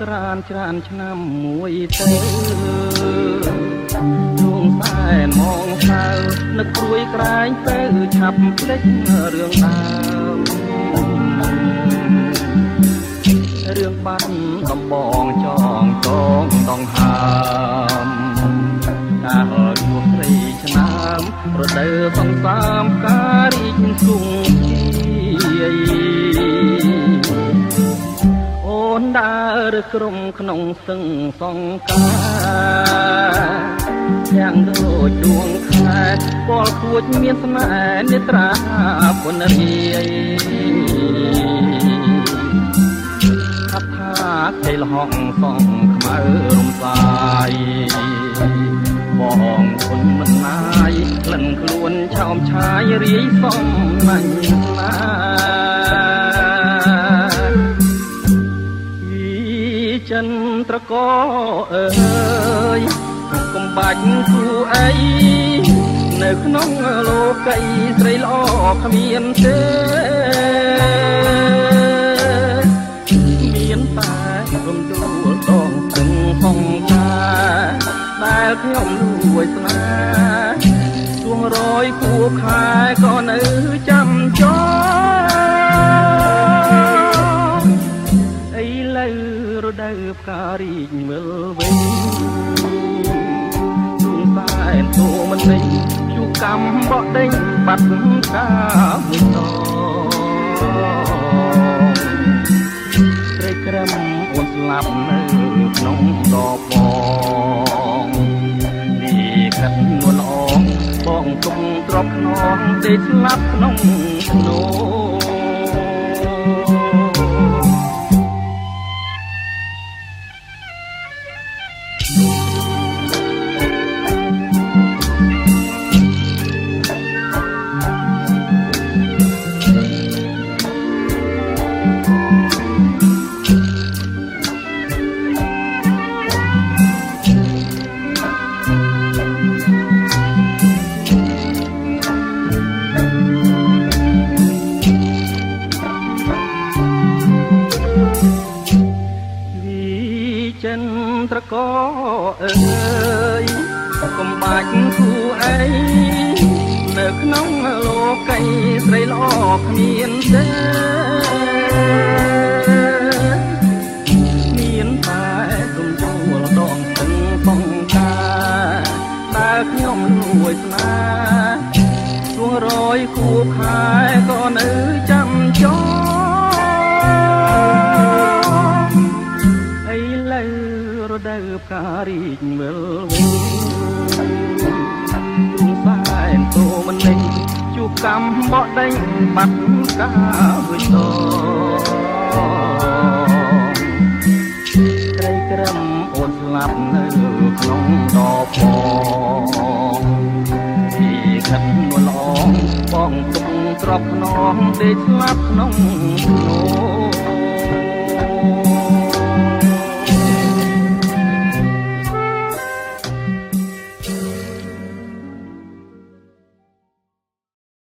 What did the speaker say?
ក្រានច្រើនឆ្នាំមួយទៅដួងសែនមងសៅនឹកព្រួយក្រែងទៅឆាប់ភ្លេចរឿងដើមរឿងបាត់ដំបងចងចងដងហើមកាលជួបស្រីឆ្នាំរដូវសង្សាមការីកគង់ជាអូនដើរក្រុមក្នុងសឹងសង្ការយ៉ាងដូចដួងខែពលខួចមានស្នេហ៍នេត្រាពុនរាយថាថាគេលហងសងខ្មៅរំសាយបងគុណមិនណាយក្លិនខ្លួនឆោមឆាយរាយសំណាញ់ណាចិនត្រកអើយកុំបាច់គូអីនៅក្នុងលោកីស្រីល្អគ្មានទេមានតែរំដួលដងទឹងផងតាដែលខ្ញុំលួចស្នេហ៍ជួងរយគួខែក៏នៅចាំចងឥឡូវរដូវផ្ការីកវិលវិញជួងសែនធមនិញជួកម្មបក់ដេញបាត់កាមួយតស្រីក្រឹមអូនស្លាប់នៅក្នុងដបងនេះកាត់នួនអងបងទុំទ្របខ្នងទេស្លាប់ក្នុងធ្នូត្រកអើយកុំបាច់គូអីនៅក្នុងលោកីស្រីល្អគ្មានទេមានតែរំដួលដងទឹងបងតាដែលខ្ញុំលួចស្នេហ៍ជួងរយគូខែក៏នៅចាំចងឥឡូវរដូវផ្ការីកវិលវិញទ្រូងសែនធមនិញជួបកម្មបក់ដេញបាត់កាមួយតស្រីក្រឹមអូនស្លាប់នៅក្នុងដបងទីខិតនួនល្អងបងទុកទ្របខ្នងដេកស្លាប់ក្នុងធ្នូ